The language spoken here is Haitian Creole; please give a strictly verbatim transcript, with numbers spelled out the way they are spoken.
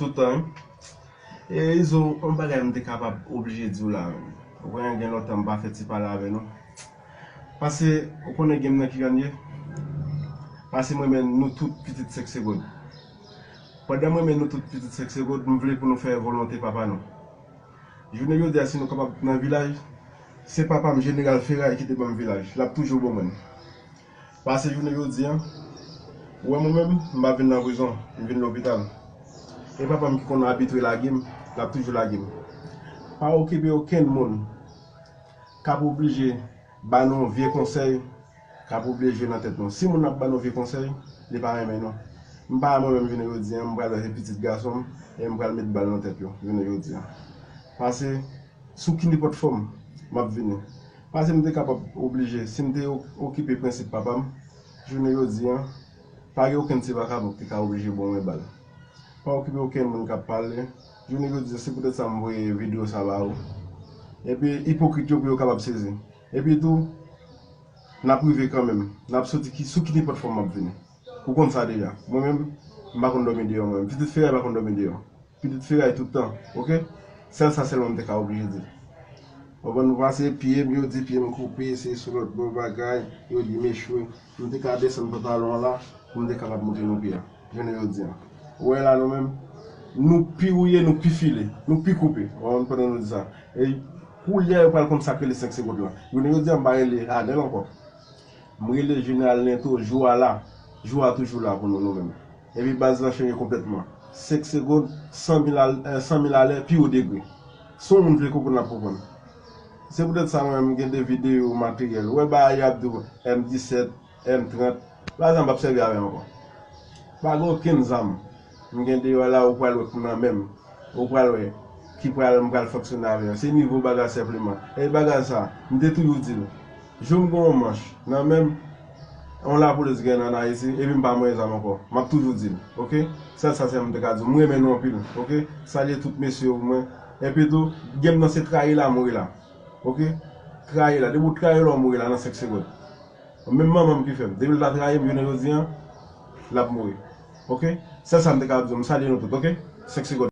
Tout tan, wi. E Izo, yon bagay m te kapab oblije di w la, menm. Ou konnen gen lontan m pa fè ti pale avè nou. Paske, ou konnen game nan ki jan l ye? Paske m renmen nou tout pitit senk segonn. Pandan m renmen nou tout pitit senk segonn, m vle pou nou fè volonte papa nou. Jounen jodi a, si nou kapab nan vilaj, se papa m, Jeneral Feray, ki te ban m vilaj. L ap toujou ban mwen l. Pase jounen jodi a, ou wè mwen menm, m pa vin nan prizon, m vin lopital. E papa m ki konn abitre lage m, l ap toujou lage m. Pa okipe okenn moun k ap oblije ba nou vye konsèy, k ap oblije jwe nan tèt nou. Si moun ap ba nou vye konsèy, li pa renmen nou. M pa mwen menm jounen jodi a, m pral wè se pitit gason m, e m pral met bal nan tèt yo, jounen jodi a. Pase, sou ki nenpòt fòm, m ap vini. Pase m te kapab oblije, si m te o- okipe prensip papa m, jounen jodi a, pa gen okenn ti vakabon ki te ka oblije ban mwen bal. Pa okipe okenn moun k ap pale. Jounen jodi a, se poutèt sa m voye videyo sa ba ou. Epi, ipokrit yo pou yo kapab sezi. Epi tou, n ap rive kanmenm. N ap soti ki, sou ki nenpòt fòm m ap vini. Ou konn sa deja. Mwen menm, m pa konn dòmi deyò mwen menm. Pitit Feray pa konn dòmi deyò. Pitit Feray tout tan, oke? Sèl sa sèlman m te ka oblije di. Ou konprann, nou pase pye m, yo di pye m koupe, se sou lòt bò bagay, yo di m echwe. M te ka desann pantalon an la, pou m te kapab montre nou pye a. Jounen jodi a. Ou wè la nou menm, nou pi wouye, nou pi file, nou pi koupe. Ou konprann, pandan nou di sa. E koulye a yo pral konn sa k rele senk segonn lan. Jounen jodi a m pa rele Adèl ankò. M rele Jeneral Lento, jou a la. Jou a toujou la pou nou, nou menm. Epi baz lan chanje konplètman. Senk segonn, san mil al- eh, san mil alè, pi wo degre. Si yon moun vle konprann, l ap konprann. Se poutèt sa mwen menm m gen de videyo materyèl. Ou wè bagay y ap di w M disèt, M trant, bagay sa m p ap sèvi avè l ankò. Pa gen okenn zam. M gen deyò la, ou pral wè k nan men m. Ou pral wè ki pral, m pral fonksyone avè yo. Se nivo bagay senpleman. E bagay sa, m te toujou di l. Jou m gen yon manch nan men m, yon lapolis gen nan Ayiti, epi m pa manyen zam ankò. M ap toujou di l, oke? Sèl sa sèlman m te ka di w. M renmen nou anpil, oke? Salye tout mesye yo pou mwen. Epi tou, game nan se trayi la, mouri la. Oke? Trayi la. Depi w trayi la, w mouri la nan senk segonn. Menm manman m ki fè m. Depi l ta trayi m, jounen jodi a, l ap mouri. Oke? Sèl sa m te kapab di w. M salye nou tout, oke? Senk segonn.